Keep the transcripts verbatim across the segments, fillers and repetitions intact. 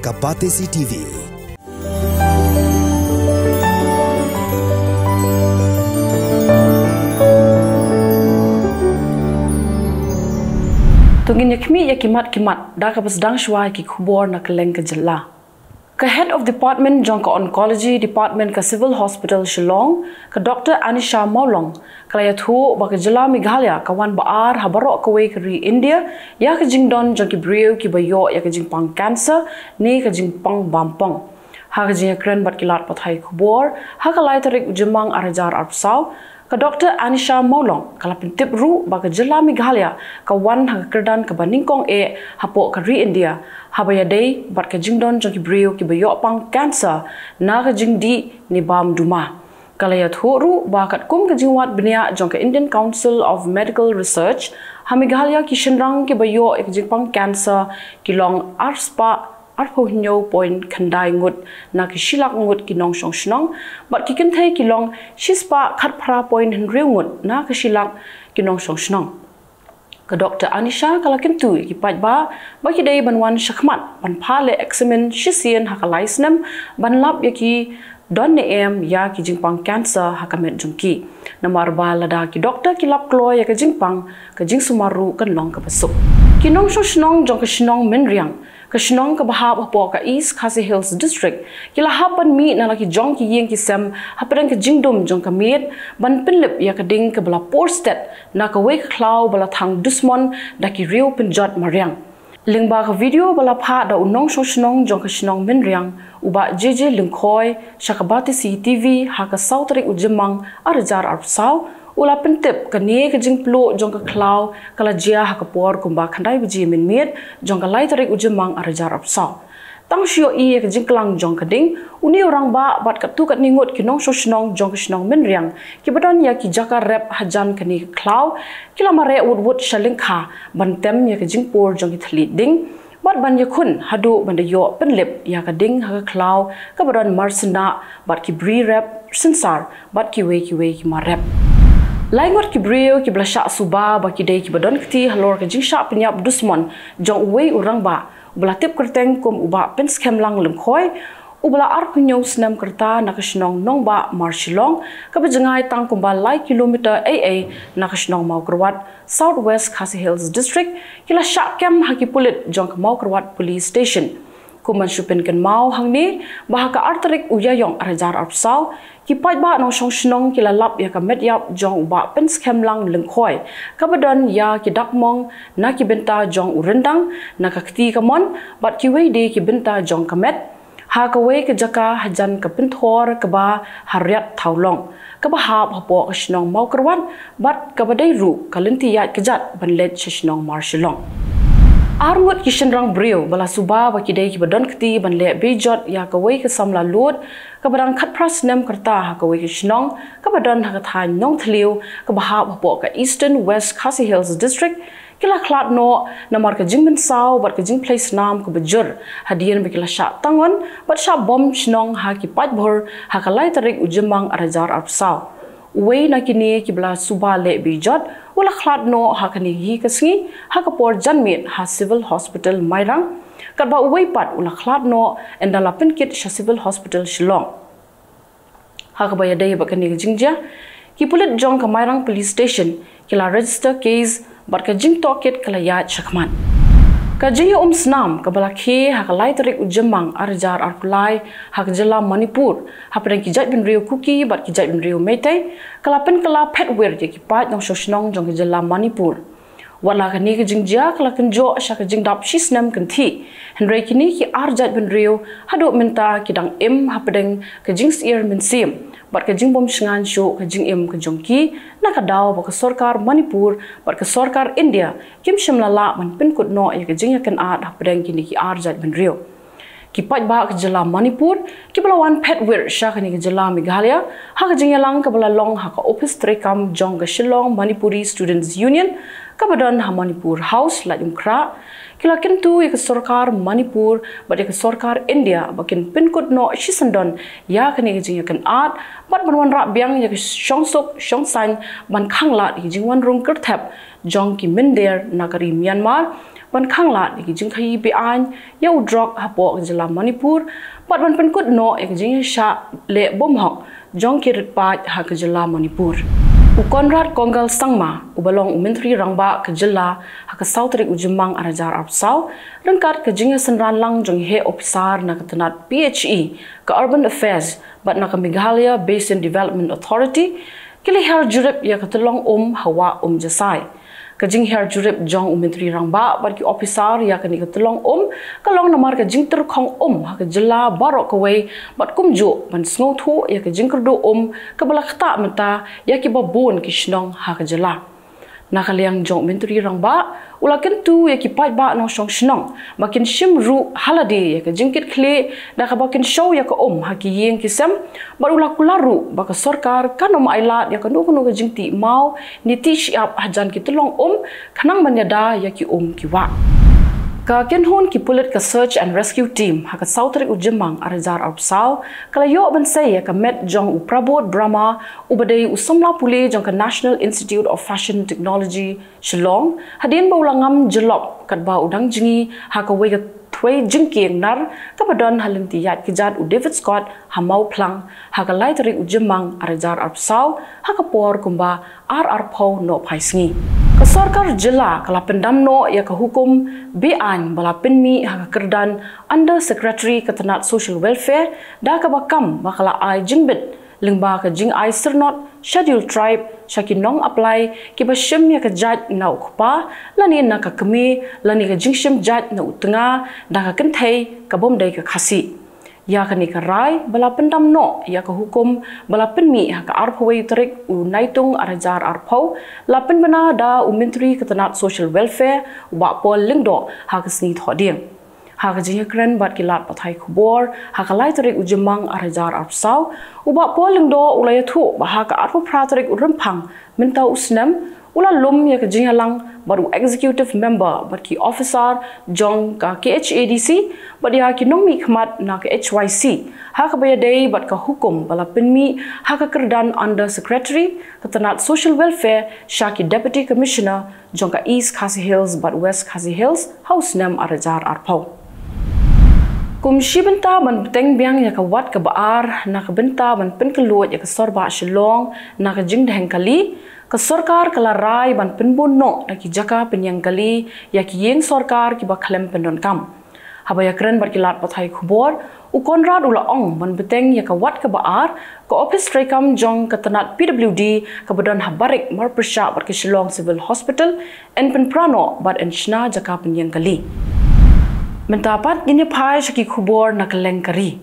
Ka Batesi T V. To ngin ïa khmih ïa ki mat ki mat da kaba sdang shuwa ïa ki khubor na kylleng ka jylla. Ka Head of Department jong ka Oncology Department ka Civil Hospital Shillong, ka Doctor Anisha Mawlong, ka la ïathuh ba ka jylla Meghalaya ka wan ba ar ha baroh kawei ka ri India ïa ka jingdon jong ki briew kiba ïoh ïa ka jingpang cancer ne ka jingpang bampong. Ha ka jingïakren bad ki lad pathai khubor ha ka lai tarik u Jymmang ar hajar arphew saw, ka Doctor Anisha Mawlong ka la pyntip ruh ba ka jylla Meghalaya ka wan ha ka kyrdan kaba nyngkong eh hapoh ka ri India haba ïadei bad ka jingdon jong ki briew kiba ïoh pang cancer na ka jingdih ne bam duma. Ka la ïathuh ruh ba katkum ka jingwad bniah jong ka Indian Council of Medical Research, ha Meghalaya ki shynrang kiba ïoh ïa ka jingpang cancer ki long arspah arphew hynñiew point khyndai ngut na ka shi lak ngut ki nongshong shnong, bad ki kynthei ki long shispah khatphra point hynriew ngut na ka shi lak ki nongshong shnong. Ka Doctor Anisha ka la kyntu ïa ki paidbah ba ki dei ban wan shakhmat ban phah leh eksamin shisien ha ka lai snem ban lap ïa ki don ne em ïa ki jingpang cancer ha ka met jong ki. Namar ba lada ki doktor ki lap kloi ïa ka jingpang, ka jingsumar ruh kan long kaba suk. Ki nongshong shnong jong ka shnong Mynriang, ka shnong kaba hap hapoh ka East Khasi Hills District, ki la hap ban mih na la ki jong ki ïing ki sem hapdeng ka jingdum jong ka miet ban pynlip ïa ka ding kaba la por stet na kawei ka khlaw ba la thang dusmon da ki riew pynjot mariang. Lyngba ka video ba la phah da u nongshong shnong jong ka shnong Mynriang, u Bah J J Lyngkhoi, sha ka Batesi T V ha ka saw tarik u Jymmang ar hajar arphew saw, u la pyntip kane ka jingpluh jong ka khlaw ka la jia ha ka por kumba khyndai baje mynmiet jong ka lai tarik u Jymmang ar hajar arphew saw. Tang shu ïohi ïa ka jingklang jong ka ding, une u rangbah bad katto katne ngut ki nongshong shnong jong ka shnong Mynriang kiba don ïa ki jaka rep hajan kane ka khlaw ki la mareh wut wut sha lyngkha ban tem ïa ka jingpur jong ki thylliej ding bad ban ïakhun haduh ban da ïoh pynlip ïa ka ding ha ka khlaw kaba don marsyndah bad ki bri rep synsar bad kiwei kiwei ki mar rep. Lai ngut ki briew kiba la shah suba ba ki dei kiba don kti halor ka jingshah pynïap dusmon jong uwei u rangbah uba la tip kyrteng kum u Bah Pynskhem Lang Lyngkhoi, uba la arphew hynñiew snem ka rta, na ka shnong Nongbah Marshillong, kaba jngai tang kumba lai kilometer ei ei na ka shnong Mawkyrwat, South West Khasi Hills District, ki la shah kem ha ki pulit jong ka Mawkyrwat Police Station. Kum ban shu pynkynmaw hangne ba ha ka ar tarik u Ïaïong ar hajar arphew saw, ki paidbah nongshong shnong ki la lap ïa ka met ïap jong u Bah Pynskhem Lang Lyngkhoi, kaba don ïa ki dak mong na ki bynta jong u ryndang, na ka kti kamon bad kiwei de ki bynta jong ka met, ha kawei ka jaka hajan ka pynthor kaba ha Riat Thawlong, kaba hap hapoh ka shnong Mawkyrwat bad kaba dei ruh ka lynti ïaid kjat ban leit sha shnong Marshillong. Ar ngut ki shynrang briew ba la suba ba ki dei kiba don kti ban leh bejot ïa kawei ka samla lud kaba dang khatphra snem ka rta ha kawei ka shnong kaba don ha ka thaiñ Nongthliew kaba hap hapoh ka Eastern West Khasi Hills District, ki la khlad noh namar ka jingmynsaw bad ka jingphlei snam kaba jur, hadien ba ki la shah tang on bad shah bom shnong ha ki paidbhur ha ka lai tarik u Jymmang ar hajar arphew saw. Uwei na kine kiba la suba leh bejot u la khlad noh ha kane hi ka sngi ha ka por janmiet ha Civil Hospital Mairang, katba uwei pat u la khlad noh ynda la pynkit sha Civil Hospital Shillong. Ha kaba ïadei bad kane ka jingjia, ki pulit jong ka Mairang Police Station ki la register case bad ka jingtohkit ka la ïaid shakhmat. Ka jingïaumsnam kaba la khie ha ka lai tarik u Jymmang ar hajar arphew lai ha ka jylla Manipur, hapdeng ki jaitbynriew Kuki bad ki jaitbynriew Meitei, ka la pynkylla phet wir ïa ki paid nongshong shnong jong ka jylla Manipur. Wat la kane ka jingjia ka la kynjoh sha ka jingdap shisnem kynthih, hynrei kine ki ar jaitbynriew haduh mynta ki dang im hapdeng ka jingsyier mynsiem bad ka jingbymshngaiñ shuh ka jingim ka jong ki, na ka daw ba ka sorkar Manipur bad ka sorkar India kim shym la lah ban pynkut noh ïa ka jingïakynad hapdeng kine ki ar jaitbynriew. Ki paidbah ka jylla Manipur kiba la wan phet wir sha kane ka jylla Meghalaya ha ka jingïalang kaba la long ha ka ophis treikam jong ka Shillong Manipuri Students Union kaba don ha Manipur House, Laitumkhrah, ki la kyntu ïa ka sorkar Manipur bad ïa ka sorkar India ba kin pynkut noh shisyndon ïa kane ka jingïakynad bad ban wanrah biang ïa ka shongsuk shongsaiñ ban khanglad ïa ka jingwan rung kyrthep jong ki mynder na ka ri Myanmar, ban khanglad ïa ki jingkhaïi be-aiñ ïa u drok hapoh ka jylla Manipur, bad ban pynkut noh ïa ka jingïaishah leh bymhok jong ki rit paid ha ka jylla Manipur. U Conrad Kongkal Sangma, uba long u Myntri Rangbah ka jylla ha ka saw tarik u Jymmang ar hajar arphew saw, ryngkat ka jingïasynran lang jong i heh ophisar na ka tnat P H E, ka Urban Affairs, bad na ka Meghalaya Basin Development Authority, ki la hiar jurip ïa ka tyllong um ha Wah Umjasai. Ka jinghiar jurip jong u Myntri Rangbah bad ki ophisar ïa kane ka tyllong um ka long namar ka jingtyrkhong um ha ka jylla baroh kawei, bad kumjuh ban sngewthuh ïa ka jingkyrduh um kaba la ktah mynta ïa kiba bun ki shnong ha ka jylla. Na ka liang jong u Myntri Rangbah, u la kyntu ïa ki paidbah nongshong shnong ba kin shim ruh ha lade ïa ka jingkitkhlieh da kaba kin siew ïa ka um ha ki ïing ki sem, bad u la kular ruh ba ka sorkar kan ym ailad ïa kano kano ka jingtih maw ne tih shyiap hajan ki tyllong um, khnang ban ïada ïa ki um ki wah. Ka kynhun ki pulit ka Search and Rescue Team ha ka saw tarik u Jymmang ar hajar arphew saw ka la ïoh ban sei ïa ka met jong u Prabodh Brahma, uba dei u samla pule jong ka National Institute of Fashion Technology, Shillong, hadien ba u la ngam jyllop katba u dang jngi ha kawei ka thwei jingkieng nar kaba don ha lynti ïaid kjat u David Scott ha Mawphlang ha ka lai tarik u Jymmang ar hajar arphew saw ha ka por kumba ar arphew nohphai sngi. Ka sorkar jylla ka la pyndam noh ïa ka hukum be-aiñ ba la pynmih ha ka kyrdan Under Secretary ka tnat Social Welfare da kaba kam ba ka la ai jingbit lyngba ka jingai syrnod Scheduled Tribe sha ki nong apply kiba shim ïa ka jait na u kpa lane na ka kmie lane ka jingshim jait na u tnga da ka kynthei ka bym dei ka Khasi. Ïa kane ka rai ba la pyndam noh ïa ka hukum ba la pynmih ha ka arphew wei tarik u Naitung ar hajar arphew la pynbna da u Myntri ka tnat Social Welfare, u Bah Paul Lyngdoh, ha ka sngi Thohdieng. Ha ka jingïakren bad ki lad pathai khubor ha ka lai tarik u Jymmang ar hajar arphew saw, u Bah Paul Lyngdoh u la ïathuh ba ha ka arphew phra tarik u Rymphang mynta u snem, u la lum ïa ka jingïalang bad u executive member bad ki officer jong ka K H A D C bad ïa ki nongmihkhmat na ka H Y C ha kaba ïadei bad ka hukum ba la pynmih ha ka kyrdan Under Secretary ka tnat Social Welfare sha ki Deputy Commissioner jong ka East Khasi Hills bad West Khasi Hills ha u snem ar hajar arphew. Kum shi bynta ban bteng biang ïa ka wat kaba ar na ka bynta ban pynkhlaiñ ïa ka sor bah Shillong na ka jingdheng kali, ka sorkar ka la rai ban pynbun noh da ki jaka pynïeng kali ïa ki ïing sorkar kiba khlem pyndonkam. Haba ïakren bad ki lad pathai khubor, u Conrad u la ong ban bteng ïa ka wat kaba ar, ka ophis treikam jong ka tnat P W D kaba don ha Barik marpyrshah bad ka Shillong Civil Hospital yn pynpra noh bad yn shna jaka pynïeng kali. Mynta pat ngin ïa phai sha ki khubor na kylleng ka ri.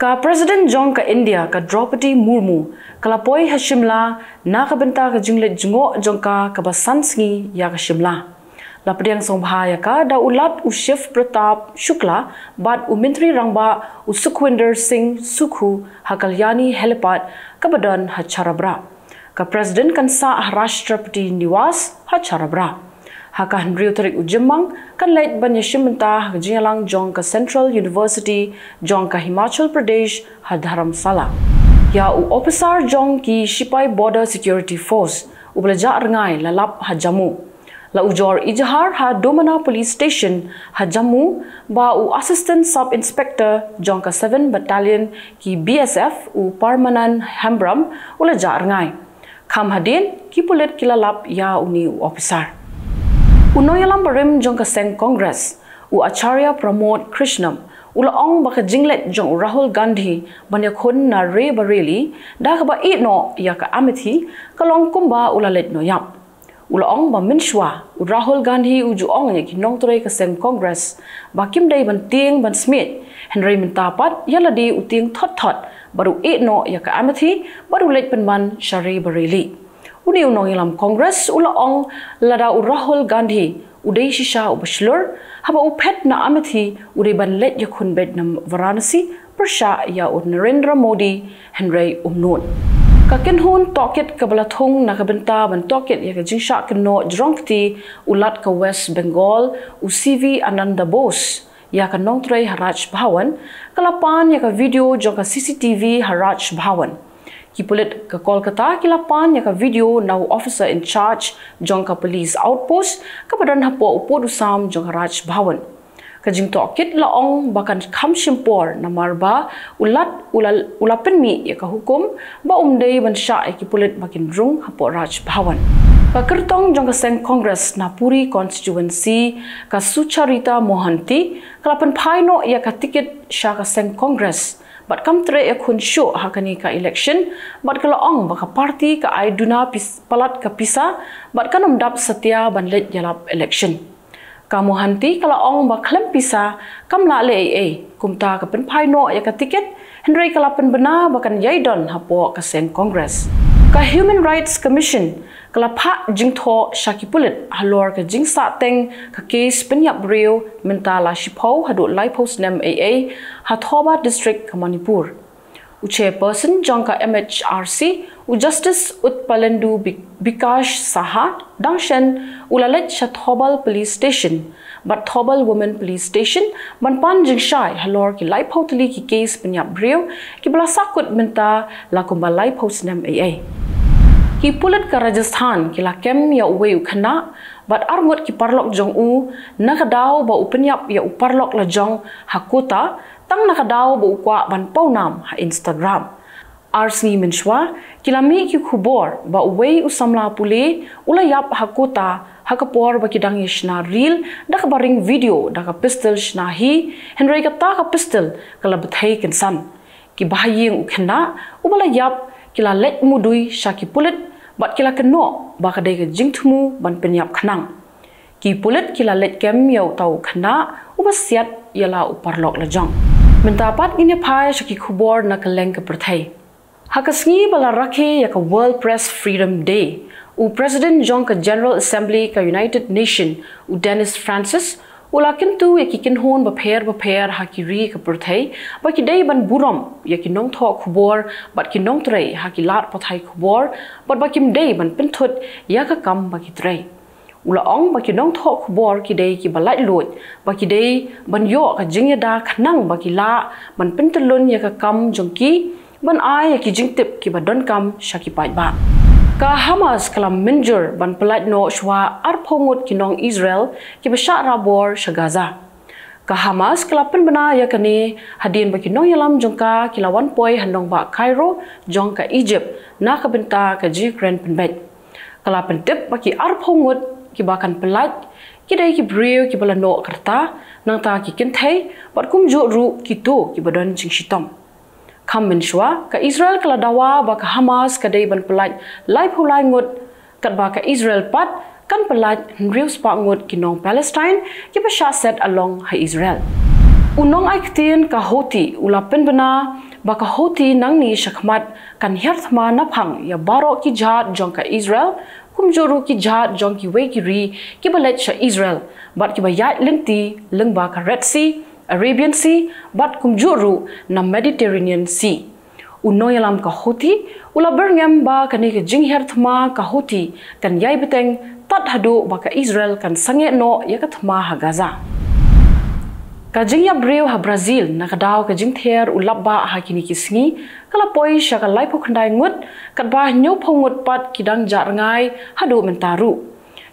Ka President jong ka India, ka Droupadi Murmu, ka la poi ha Shimla na ka bynta ka jingleit jngoh jong ka kaba san sngi ïa ka Shimla. La pdiang sngewbha ïa ka da u Lat u Shiv Pratap Shukla bad u Myntri Rangbah u Sukhwinder Singh Sukhu ha Kalyani Helipad kaba don ha Chhabra. Ka President kan sah ha Rashtrapati Niwas ha Chhabra. Ha ka hynriew tarik u Jymmang kan leit ban ïashim bynta ha ka jingïalang jong ka Central University jong ka Himachal Pradesh ha Dharamsala. Ïa u ophisar jong ki shipai Border Security Force uba la jah rngai la lap ha Jammu. La ujor ijahar ha Domana Police Station ha Jammu ba u Assistant Sub Inspector jong ka seven Battalion ki B S F u Parmanand Hembram u la jah rngai. Kham hadien ki pulit ki la lap ïa une u ophisar. U nongïalam barim jong ka seng Congress, u Acharya Pramod Krishnam, u la ong ba ka jingleit jong u Rahul Gandhi ban ïakhun na Raebareli da kaba ïeh noh ïa ka Amethi ka long kumba u la leit noh ïap. U la ong ba mynshuwa u Rahul Gandhi u ju ong ïa ki nongtrei ka seng Congress ba kim dei ban tieng ban smiej, hynrei mynta pat ïa lade u tieng thot thot bad u ïeh noh ïa ka Amethi bad u leit pynban sha Raebareli. Une u nongïalam Congress u la ong lada u Rahul Gandhi u dei shisha uba shlur, haba u phet na Amethi u dei ban leit ïakhun beit na Varanasi pyrshah ïa u Narendra Modi, hynrei um nud. Ka kynhun tohkit kaba la thung na ka bynta ban tohkit ïa ka jingshah kynnoh jrong kti u Lat ka West Bengal, u C V Ananda Bose, ïa ka nongtrei ha Raj Bhavan, ka la pan ïa ka video jong ka C C T V ha Raj Bhavan. Ki pulit ka Kolkata ki la pan ïa ka video na u officer in charge jong ka police outpost kaba don hapoh u pud u sam jong ka Raj Bhavan. Ka jingtohkit la ong ba kan kham shim por namar ba u la, u la, u la pynmih ïa ka hukum ba um dei ban shah ïa ki pulit ba kin rung hapoh Raj Bhavan. Ka kyrtong jong ka seng Congress na Puri constituency, ka Sucharita Mohanty, ka la pynphai noh ïa ka ticket sha ka seng Congress bad kam treh ïakhun shuh ha kane ka election bad ka la ong ba ka party ka ai duna pis-, palat ka pisa bad kan ym dap satia ban leit ïalap election. Ka Mohanty ka la ong ba khlem pisa kam lah leh ei ei, kumta ka pynphai noh ïa ka ticket, hynrei ka la pynbna ba kan ïai don hapoh ka seng Congress. Ka Human Rights Commission ka la phah jingthoh sha ki pulit halor ka jingsahteng ka case pynïap briew mynta la shiphew haduh laiphew snem ei ei ha Thoba District ka Manipur. U chairperson jong ka M H R C, u Justice Utpalendu Bi-, Bikash Saha, dang shen u la leit sha Thoubal Police Station bad Thoubal Women Police Station ban pan jingshai halor ki laiphew tylli ki case pynïap briew kiba la sahkut mynta la kumba laiphew snem ei ei. Ki pulit ka Rajasthan ki la kem ïa uwei u khynnah bad arngut ki paralok jong u na ka daw ba u pynïap ïa u paralok lajong ha Kota tang na ka daw ba u kwah ban pawnam ha Instagram. Ar sngi mynshuwa ki la mih ki khubor ba uwei u samla pule u la ïap ha Kota ha ka por ba ki dang ïashna reel da kaba ring video da ka pistol shna hi, hynrei kata ka pistol ka la bthei kynsan. Ki bahaïing u khynnah uba la ïap ki la leit mudui sha ki pulit bad ki la kynnoh ba ka dei ka jingthmu ban pynïap khnang. Ki pulit ki la leit kem ïa uta u khynnah uba siat ïa la u paralok lajong. Mynta pat ngin ïa phai sha ki khubor na kylleng ka pyrthei. Ha ka sngi ba la rakhe ïa ka World Press Freedom Day, u President jong ka General Assembly ka United Nation, u Dennis Francis, u la kyntu ïa ki kynhun bapher bapher ha ki ri ka pyrthei ba ki dei ban burom ïa ki nongthoh khubor bad ki nongtrei ha ki lad pathai khubor bad ba kim dei ban pynthut ïa ka kam ba ki trei. U la ong ba ki nongthoh khubor ki dei kiba laitluid, ba ki dei ban ïoh ka jingïada khnang ba ki lah ban pyntyllun ïa ka kam jong ki ban ai ïa ki jingtip kiba donkam sha ki paidbah. Ka Hamas ka la mynjur ban pyllait noh shuwa arphew ngut ki nong Israel kiba shah rabor sha Gaza. Ka Hamas ka la pynbna ïa kane hadien ba ki nongïalam jong ka ki la wan poi ha nongbah Cairo jong ka Egypt na ka bynta ka jingkren pynbeit. Ka la pyntip ba ki arphew ngut kiba kan pyllait ki dei ki briew kiba la noh ka rta, nangta ki kynthei bad kumjuh ruh kito kiba don jingshitom. Kham mynshuwa ka Israel ka la dawa ba ka Hamas ka dei ban pyllait laiphew lai ngut, katba ka Israel pat kan pyllait hynriew spah ngut ki nong Palestine kiba shah set along ha Israel. U nongai ktien ka Houthi u la pynbna ba ka Houthi nangne shakhmat kan hiar thma naphang ïa baroh ki jhad jong ka Israel, kumjuh ruh ki jhad jong kiwei ki ri kiba leit sha Israel bad kiba ïaid lynti lyngba ka Red Sea, Arabian Sea bad kumjuh ruh na Mediterranean Sea. U nongïalam ka Houthi u la byrngem ba kane ka jinghiar thma ka Houthi kan ïai bteng tad haduh ba ka Israel kan sangeh noh ïa ka thma ha Gaza. Ka jingïap briew ha Brazil na ka daw ka jingther u lapbah ha kine ki sngi ka la poi sha ka laiphew khyndai ngut, katba hynñiewphew ngut pat ki dang jah rngai haduh mynta ruh.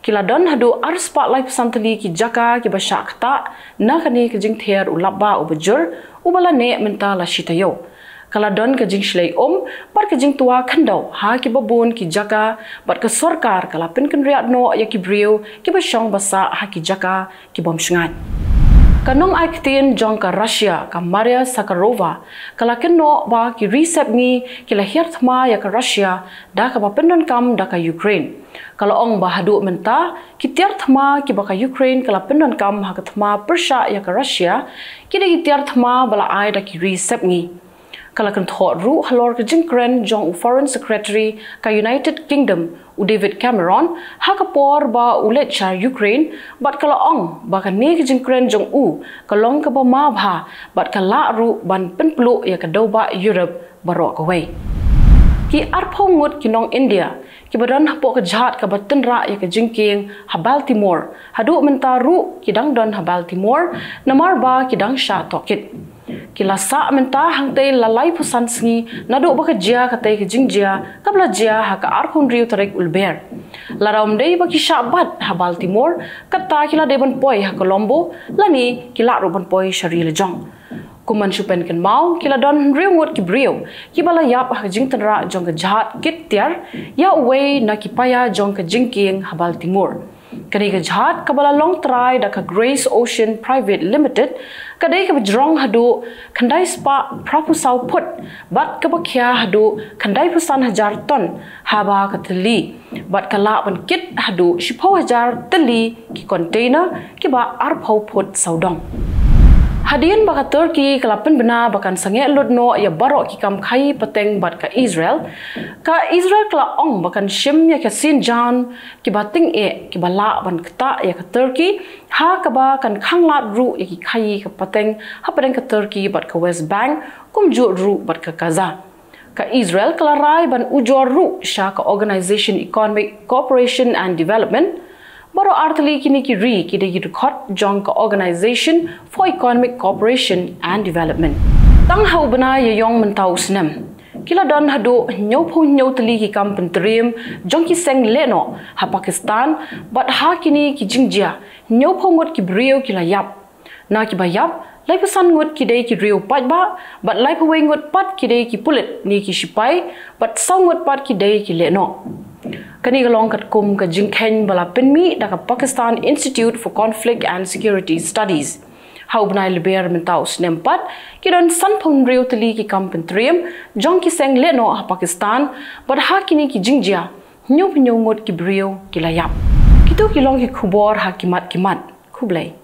Ki la don haduh arspah laiphew san tylli ki jaka kiba shah ktah na kane ka jingther u lapbah uba jur uba la neh mynta la shi taïew. Ka la don ka jingshlei um bad ka jingtwa khyndew ha kiba bun ki jaka bad ka sorkar ka la pynkynriah noh ïa ki briew kiba shong ba sah ha ki jaka ki bym shngaiñ. Ka nongai ktien jong ka Russia ka Maria Zakharova ka la kynnoh ba ki ri sepngi ki la hiar thma ïa ka Russia da kaba pyndonkam da ka Ukraine. Ka la ong ba haduh mynta ki tiar thma kiba ka Ukraine ka la pyndonkam ha ka thma pyrshah ïa ka Russia ki dei ki tiar thma ba la ai da ki ri sepngi. Ka la kynthoh ruh halor ka jingkren jong u Foreign Secretary ka United Kingdom, u David Cameron, ha ka por ba u leit sha Ukraine, bad ka la ong ba kane ka jingkren jong u ka long kaba ma bha bad ka lah ruh ban pynpluh ïa ka dewbah Europe baroh kawei. Ki arphew ngut ki nong India kiba don hapoh ka jhad kaba tynrah ïa ka jingkieng ha Baltimore haduh mynta ruh ki dang don ha Baltimore namar ba ki dang shah tohkit. Ki la sah mynta hangtei la laiphew san sngi naduh ba ka jia katei ka jingjia kaba la jia ha ka arphew hynriew tarik u Lber. Lada ym dei ba ki shah bat ha Baltimore, kata ki la dei ban poi ha Colombo, lane ki lah ruh ban poi sha ri lajong. Kum ban shu pynkynmaw, ki la don hynriew ngut ki briew kiba la ïap ha ka jingtynrah jong ka jhad kit tiar ïa uwei na ki paia jong ka jingkieng ha Baltimore. Kane ka jhad kaba la long trai da ka Grace Ocean Private Limited ka dei kaba jrong haduh khyndai spah phraphew saw phut bad kaba khia haduh khyndaiphew san hajar ton haba ka tylli, bad ka lah ban kit haduh shiphew hajar tylli ki container kiba arphew phut sawdong. Hadien ba ka Turkey ka la pynbna ba kan sangeh lut noh ïa baroh ki kam khaïi pateng bad ka Israel, ka Israel ka la ong ba kan shim ïa ka synjan kiba tyngeh kiba lah ban ktah ïa ka Turkey, ha kaba kan khanglad ruh ïa ki khaïi ka pateng hapdeng ka Turkey bad ka West Bank, kumjuh ruh bad ka Gaza. Ka Israel ka la rai ban ujor ruh sha ka Organization Economic Cooperation and Development. Baroh artylli kine ki ri ki dei ki dkhot jong ka Organization for Economic Cooperation and Development. Tang ha u bnai Ïaïong mynta u snem, ki la don haduh hynñiewphew hynñiew tylli ki kam pyntriem jong ki seng lehnoh ha Pakistan, bad ha kine ki jingjia hynñiewphew ngut ki briew ki la ïap. Na kiba ïap, laiphew san ngut ki dei ki riew paidbah, bad laiphew wei ngut pat ki dei ki pulit ne ki shipai, bad saw ngut pat ki dei ki lehnoh. Kane ka long katkum ka jingkheiñ ba la pynmih da ka Pakistan Institute for Conflict and Security Studies. Ha u bnai Lber mynta u snem pat, ki don sanphew hynriew tylli ki kam pyntriem jong ki seng lehnoh ha Pakistan, bad ha kine ki jingjia hynñiewphew hynñiew ngut ki briew ki la ïap. Kito ki long ki khubor ha ki mat ki mat. Khublei.